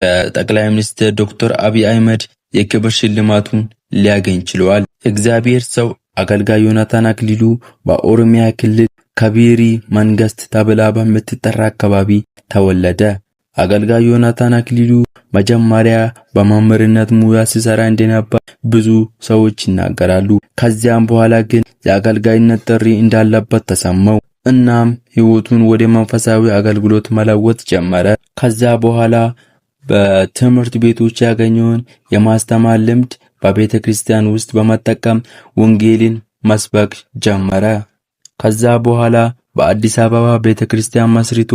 ከጠቅላይ ሚኒስትር ዶክተር አብይ አህመድ የክብር ሽልማቱን ሊያገኝ ችሏል። እግዚአብሔር ሰው አገልጋይ ዮናታን አክሊሉ በኦሮሚያ ክልል ከቢሪ መንግስት ተብላ በምትጠራ አካባቢ ተወለደ። አገልጋይ ዮናታን አክሊሉ መጀመሪያ በመምህርነት ሙያ ሲሰራ እንደነበር ብዙ ሰዎች ይናገራሉ። ከዚያም በኋላ ግን የአገልጋይነት ጥሪ እንዳለበት ተሰማው። እናም ሕይወቱን ወደ መንፈሳዊ አገልግሎት መለወጥ ጀመረ። ከዛ በኋላ በትምህርት ቤቶች ያገኘውን የማስተማር ልምድ በቤተ ክርስቲያን ውስጥ በመጠቀም ወንጌልን መስበክ ጀመረ። ከዛ በኋላ በአዲስ አበባ ቤተ ክርስቲያን መስርቶ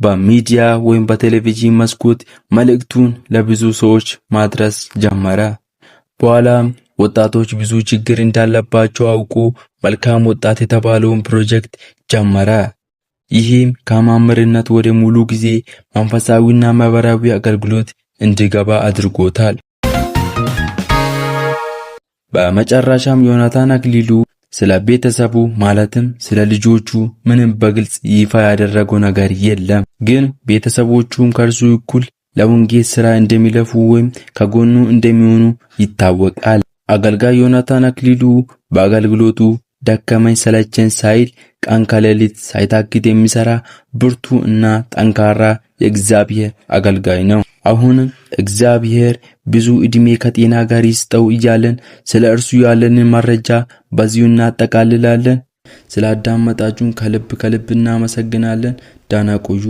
በሚዲያ ወይም በቴሌቪዥን መስኮት መልእክቱን ለብዙ ሰዎች ማድረስ ጀመረ። በኋላም ወጣቶች ብዙ ችግር እንዳለባቸው አውቆ መልካም ወጣት የተባለውን ፕሮጀክት ጀመረ። ይህም ከመምህርነት ወደ ሙሉ ጊዜ መንፈሳዊና ማህበራዊ አገልግሎት እንዲገባ አድርጎታል። በመጨረሻም ዮናታን አክሊሉ ስለ ቤተሰቡ ማለትም ስለ ልጆቹ ምንም በግልጽ ይፋ ያደረገው ነገር የለም። ግን ቤተሰቦቹም ከእርሱ እኩል ለወንጌል ስራ እንደሚለፉ ወይም ከጎኑ እንደሚሆኑ ይታወቃል። አገልጋይ ዮናታን አክሊሉ በአገልግሎቱ ደከመኝ ሰለቸኝ ሳይል ቀን ከሌሊት ሳይታክት የሚሰራ ብርቱ እና ጠንካራ የእግዚአብሔር አገልጋይ ነው። አሁንም እግዚአብሔር ብዙ ዕድሜ ከጤና ጋር ይስጠው እያለን ስለ እርሱ ያለንን መረጃ በዚሁ እናጠቃልላለን። ስላዳመጣችሁን ከልብ ከልብ እናመሰግናለን። ዳና ቆዩ።